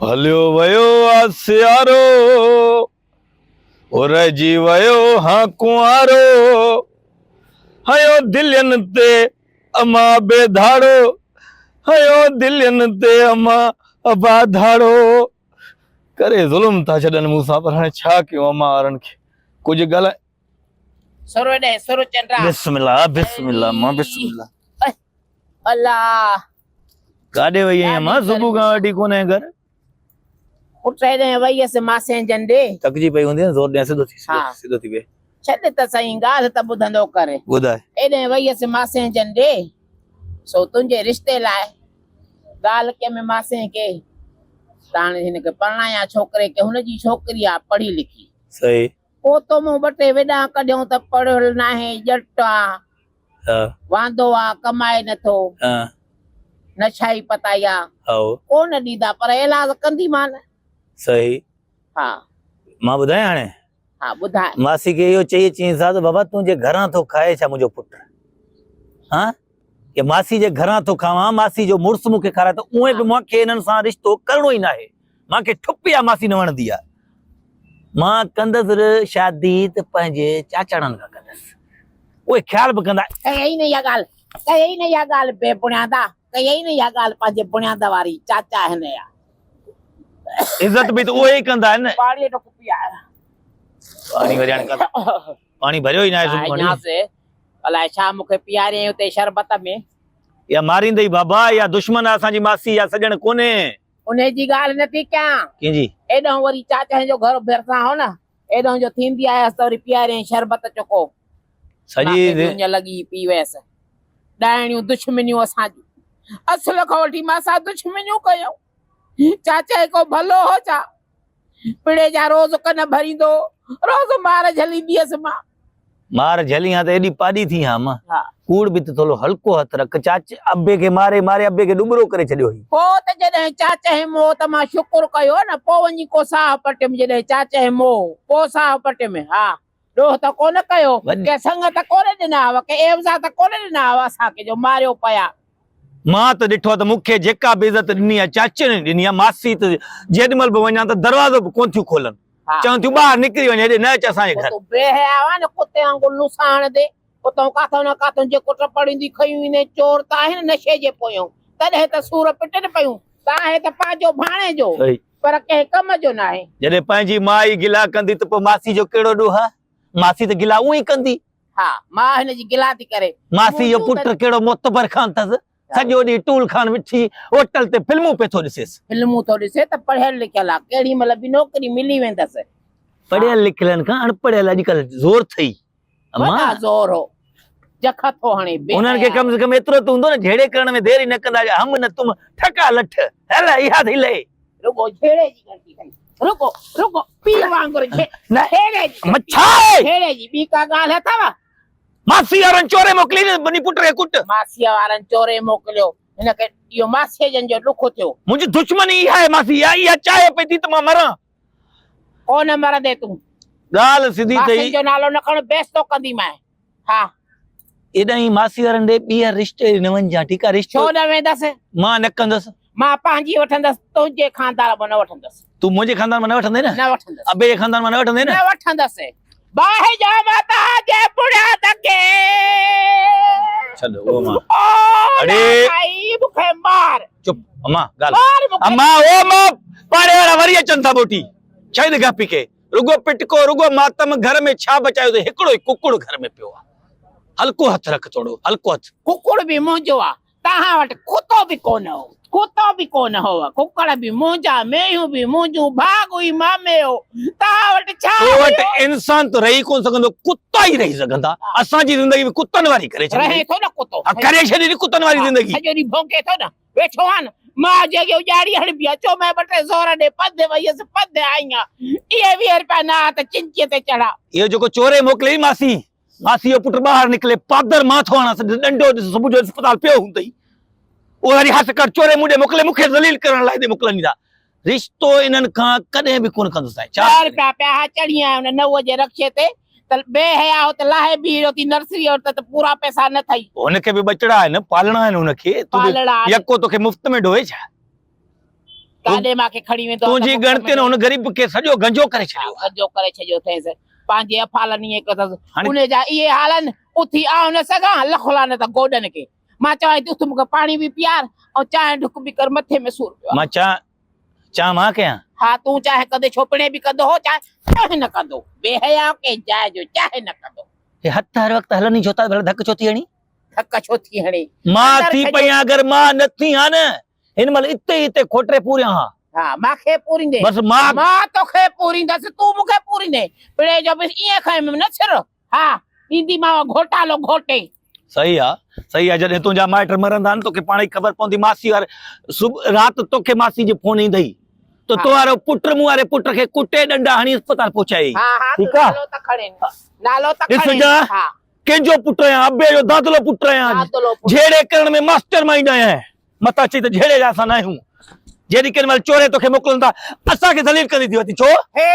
هليو ويو آ سيارو، او رهجي ويو هان ڪنوارو، هنيو دلين تي اما بي ڌاڙو، هنيو دلين تي اما ابا ڌاڙو. ڪري ظلم ٿا ڇڏن مون سان پر هاڻي ڇا ڪيون اما وارن کي ڪجهه ڳالهائي. سر ڏي سر چنڊا. بسم الله بسم الله اما بسم الله. الله. ڪاڏي وئي آهين اما صبح کان وٺي ڪونهي گهر. پٽ هيڏانهن وئي هيس ماسين جن ڏي. ٿڪجي پئي هوندين زور ڏيان سڌو ٿي سڌو ٿي ويهه. ڇڏ ته سائين ڳالهه ته ٻڌندو ڪر. ٻڌاء. هيڏانهن وئي هيس ماسين جن ڏي سو تنهنجي رشتي لاء ڳالهه ڪيم ماسين کي ته هاڻي هن کي پرڻايان ڇوڪري کي هن جي ڇوڪري آ پڙهي لکي. صحيح. پوء تو مون ٻه ٽي وڏا ڪڍيون ته پڙهيل ناهي ڄٽ آ. واندو آ ڪمائي نٿو. نشائي پتائي آ. ڪونه ڏيندا پر ايلاز ڪنديمان. صحيح. ها. مان ٻڌايان هاڻي؟ ها ٻڌاء. ماسي کي اهو چئي اچينس ها ته بابا تنهنجي گهران ٿو کائي ڇا منهنجو پٽ؟ ها؟ يا ماسي جي گهران ٿو کاوان، ماسي جو مڙس مون کي کارائي ٿو، اونئن به مان کي انهن سان رشتو ڪرڻو ئي ناهي. مان کي ٺپ اها ماسي نه وڻندي آ. مان ڪندس شادي ته پنهنجي چاچاڻن کان ڪندس. اهي خيال به ڪندا. ڪيائين نه اها ڳالهه، ڪيائين نه اها ڳالهه بي بڻيادا، ڪيائين نه اها ڳالهه پنهنجي بڻياد واري چاچا هن جا. عزت به ته اهي ئي ڪندا آهن نه. پاڻيء ٽڪ پيار. پاڻي وري هاڻي ڪٿ پاڻي ڀريو ئي ناهي صبح کان وٺي. الائي ڇا مون کي پياريائين اتي شربت ۾. اها ماريندئي بابا، اها دشمن آ اسان جي ماسي، اها سڄڻ ڪونهي. انهيء جي ڳالهه نه ٿي ڪيان. ڪنهن جي؟ ايڏانهن وري چاچهين جو گهر ڀرسان هو نه، ايڏانهن جو ٿيندي آيس ته وري پياريائين شربت چڪو. سڄي مان کي به اڃ لڳي پي ويس. ڏائڻيون دشمنيون اسان جون. اصل کان وٺي مان سان دشمنيون ڪيائون. چاچهين ڪو ڀلو هو ڇا؟ پڙي جا روز ڪن ڀريندو هو. روز مار جهليندي هيس مان. مار جهلين ها ته ايڏي پاڏي ٿي ها مان. ڪوڙ به ته ٿورو هلڪو هٿ رک. چاچ ابي کي ماري ماري ابي کي ڏٻرو ڪري ڇڏيو هئي. پوء ته جڏهن چاچهين مئو ته مان شڪر ڪيو نه پوء وڃي ڪو ساهه پٽيم جڏهن چاچهين مئو پوء ساهه پٽيم ها ڏوهه ته ڪونه ڪيو ڪي سڱ ته ڪونه ڏنا هئا ڪي عيوضا ته ڪونه ڏنا هئا اسان کي جو ماريو پيا. مان ته ڏٺو آهي ته مون کي جيڪا به عزت ڏني آهي چاچي ني ڏني آهي ماسي ته جيڏي مهل به وڃان ته دروازو به ڪونه ٿيون کولن. چون ٿيون ٻاهر نڪري وڃ هيڏي نه اچ اسان جي گهر. تون بي حيا آهين نه ڪتي وانگر نوسا هڻندي اتان ڪاٿان نه ڪاٿان جيڪو ٽپڙ ايندي کنيون ايندين چور ته آهن نشي جي پويون تڏهن ته سور پٽن پيون ته آهي ته پنهنجو ڀاڻيجو پر ڪنهن ڪم جو ناهي. جڏهن پنهنجي ماء ئي گلا ڪندي ته پوء ماسي جو ڪهڙو ڏوهه آهي؟ ماسي ته گلا اونئن ئي ڪندي. ها ماء هن جي گلا ٿي ڪري. ماسي جو پٽ ڪهڙو معتبر خان اٿس سڄو ڏينهن ٽول خان وٺي هوٽل تي فلمون پئي ٿو ڏسيس. فلمون ٿو ڏسي ته پڙهيل لکيل آ، ڪهڙي مهل به نوڪري ملي ويندس. پڙهيل لکيلن کان اڻپڙهيل اڄڪلهه زور ٿئي امان. وڏا زور هو، جک ٿو هڻي بي انهن کي حيا. ڪم از ڪم ايترو ته هوندو نه جهيڙي ڪرڻ ۾ دير ئي نه ڪندا هم نه تم ٺڪا لٺ هل اها ٿي لهي. رڳو جهيڙي جي ڳڻتي اٿئي رڳو رڳو پيء وانگر جهيڙي جي مڇائي. جهيڙي جي ٻي ڪا ڳالهه اٿو؟ ماسيء وارن چوري موڪلي نه بني پٽ کي ڪٽ. ماسيء وارن چوري موڪليو هن کي اهو ماسيء جن جو ڏک ٿيو. منهنجي دشمني اها آهي ماسي اها اها چاهي پئي ٿي ته مان مران. ڪونه مرندين تون. ڳالهه سڌي اٿئي. ماسين جو نالو نه کڻ بيستو ڪنديمانء. ها. ايڏانهن ماسي وارن ڏي ٻيهر رشتي نه وڃجان ٺيڪ آ رشتو. ڇو نه ويندس؟ مان نه ڪندس. مان پنهنجي وٺندس تنهنجي خاندان مان نه وٺندس. تون منهنجي خاندان مان نه وٺندين نه؟ نه وٺندس. ابي جي خاندان مان نه وٺندين نه؟ نه وٺندس. باهه جا ماتا جي پڙيان تکي. ڇڏ اهو مان. او اڙي. سائين مون کي مار. چپ اما ڳالهه. مار مون کي. اما او اما پاڙي وارا وري اچن ٿا موٽي. ڇڏ گهپي کي. رڳو پٽڪو رڳو ماتم گهر ۾ ڇا بچايو اٿئي هڪڙو ئي ڪڪڙ گهر ۾ پيو آ. هلڪو هٿ رک ٿورو هلڪو هٿ. ڪڪڙ به منهنجو آ. توهان وٽ ڪتو به ڪونه هو، ڪتو به ڪونه هو، ڪڪڙ به منهنجا، مينهيون به منهنجون، ڀاڳ ئي مامي هو، توهان وٽ ڇا تو وٽ هيو؟ انسان ته رهي ڪونه سگهندو، ڪتا ئي رهي سگهندا. اسان جي زندگي به ڪتن واري ڪري ڇڏي. رهي ٿو نه ڪتو. ها ڪري ڇڏي ني ڪتن واري زندگي. سڄو ڏينهن ڀونڪي ٿو نه، ويٺو آهان نه، ماء جي اڳيان اجاڙي هڻبي آ، چو مين ٻه ٽي زور ڏي، پنڌ ويس، پنڌ آئي آن، اهي 20 رپيا نه ها ته چنچيء تي چڙها. اهو جيڪو چوري موڪليئي ماسي، ماسي جو پٽ ٻاهر نڪلي پادر مان ٿو هڻانس ڏنڊو ڏس صبح جو اسپتال پيو هوندئي اهو وري هٿ ڪر چوري مون ڏي موڪلي مون کي ذليل ڪرڻ لاء هتي موڪلن ٿا رشتو انهن کان ڪڏهن به ڪونه ڪندس آء ڇا 10 رپيا پيا ها چڙهي آيا ان نوء جي رڪشي تي ته بي حيا هو ته لاهي بيهي رهيو ٿي نرسري وٽ ته پورا پئسا نه ٿئي. هن کي به ٻچڙا آهن پالڻا آهن هن کي تون به پالڻا آهن. يڪو توکي مفت ۾ ڍوئي ڇا. ڪاڏي مان کي کڻي ويندو آ ته تنهنجي مون کي ڳڻتين هن غريب کي سڄو گنجو ڪري ڇڏيو آ. گنجو ڪري ڇڏيو اٿئيس. پنهنجي افعالن ائين ڪيو اٿس. هاڻي ان جا اهي حال آهن، اٿي آئون نه سگهان، لک لعنت گوڏن کي. مان چوانء ٿي اٿ مون کي پاڻي به پيار ۽ چانهه ڍڪ به ڪر مٿي ۾ سور پيو آ. مان چانهه چانهه مان ڪيان؟ ها تون چانهه ڪندين ڇو پڻهين به ڪندو هو چانهه چانهه نه ڪندو بي حياء ڪنهن جاء جو چانهه نه ڪندو. هي هٿ هر وقت هلن ئي ڇو ٿا ڀلا ڌڪ ڇو ٿي هڻي؟ ڌڪ ڇو ٿي هڻي؟ مان اندر ٿي سڄو پئي آهيان اگر مان نه ٿي هان نه هن مهل اتي ئي اتي کوٽري پوريان ها. ها مان کي پوريندين. بس مان. مان توکي پوريندس تون مون کي پوريندين. پڻهين جو به ائين کنيم نه سر. ها ڏينديمانء گهوٽالو گهوٽي. صحيح آ صحيح آ جڏهن تنهنجا مائٽ مرندا نه توکي پاڻ ئي خبر پوندي ماسي واري صبح رات توکي ماسي جي فون ايندئي ته تو وارو پٽ مون واري پٽ کي ڪٽي ڏنڊا هڻي اسپتال پهچائي ها ها تون ٺيڪ آ نالو ته کڻين نالو ته ڏس کڻين جا ها ڪنهن جو پٽ آهيان ابي جو دادلو پٽ آهيان دادلو پٽ جهيڙي ڪرڻ ۾ ماسٽر مائينڊ آهيان متان چئي ته جهيڙي جا اسان نه آهيون. جيڏي ڪنهن مهل چوري توکي موڪلن ٿا، اسان کي ذليل ڪندي ٿي وتين ڇو؟ هي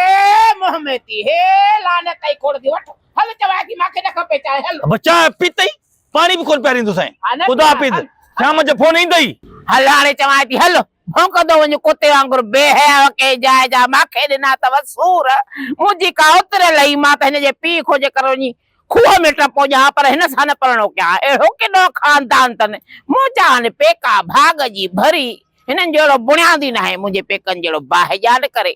منهن ۾ ٿي، هي لعنت ئي کوڙ ٿي، وٺ هل چوانء ٿي مان کي نه کپي چانهه هل. ابا چانهه پيتئي، پاڻي به ڪونه پياريندوسانء. ها نه خدا پيار، حافظ، هل. شام جو فون ايندئي. هل هاڻي چوانء ٿي هل، ڀونڪندو وڃ ڪتي وانگر بي حياء ڪنهن جاء جا مان کي ڏنا اٿو سور، منهنجي ڪا اتريل هئي مان ته هن جي پيء کان جيڪر وڃي کوهه ۾ ٽپو ڏيان ها پر هن سان نه پرڻو ڪيان ها. اهڙو ڪيڏو خاندان اٿن. منهنجا هن پيڪا ڀاڳ جي ڀري. هنن جهڙو بڻياد ئي ناهي. منهنجي پيڪن جهڙو باهه ڄاڏ ڪري.